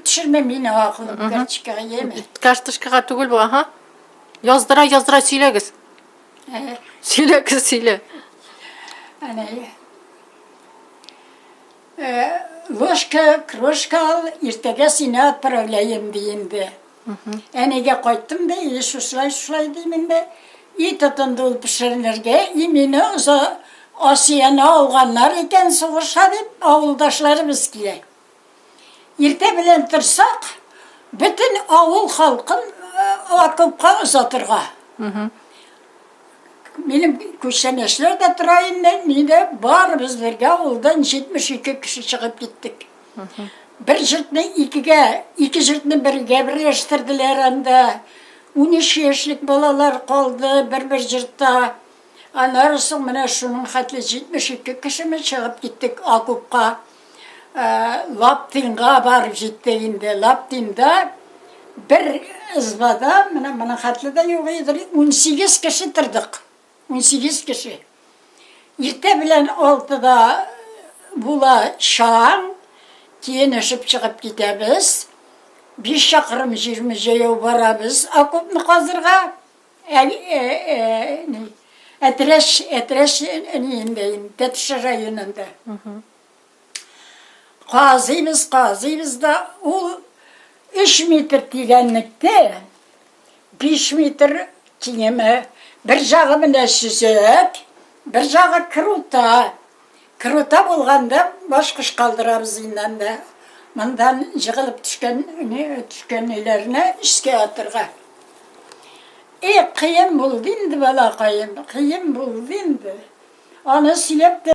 төшермә мине акылым карточкага, яме. Карточкага түгел бу, аһа. Яздыра, яздыра сөйләгез. Сөйләгез, сөйлә. Әнә. Ложка, кружка ал, иртәгә сине отправляем, ди инде. Әнигә кайттым да, и шушылай, шушылай дим инде. И тотынды ул пешеренергә, и мине оза Асияне алганнар икән сугышка дип, авылдашларыбыз килә. Иртә белән торсак, бөтен авыл халкын окопка озатырга. Минем күчтәнәчләр дә тора инде, мин дә барыбыз бергә авылдан 72 кеше чыгып киттек. Бер җортны икегә, ике җортны бергә берләштерделәр анда. 13 яшьлек балалар калды бер-бер җортта. Аннары соң менә шуның хәтле 72 кешеме чыгып киттек окопка. Лаптинга барып җиттек инде. Лаптинда бер избада, менә моның хәтле дә юк иде, 18 кеше тордык. 18 кеше. Иртә белән алтыда була чаң, киенешеп чыгып китәбез. Биш чакрым җирме җәяү барабыз окопны казырга. Әтрәч, Әтрәч ниендә, Тәтеш районында. Казыйбыз, казыйбыз да, ул 3 метр тирәнлектә, 5 метр киңеме. Бер жагы менә сөзәк, бер жагы крута. Крута булганда башкыш калдырабыз инде анда. Мондан җыгылып төшкән, төшкән өйләренә өскә атырга. И, кыен булды инде, балакаем, кыен булды инде. Аны сөйләп тә.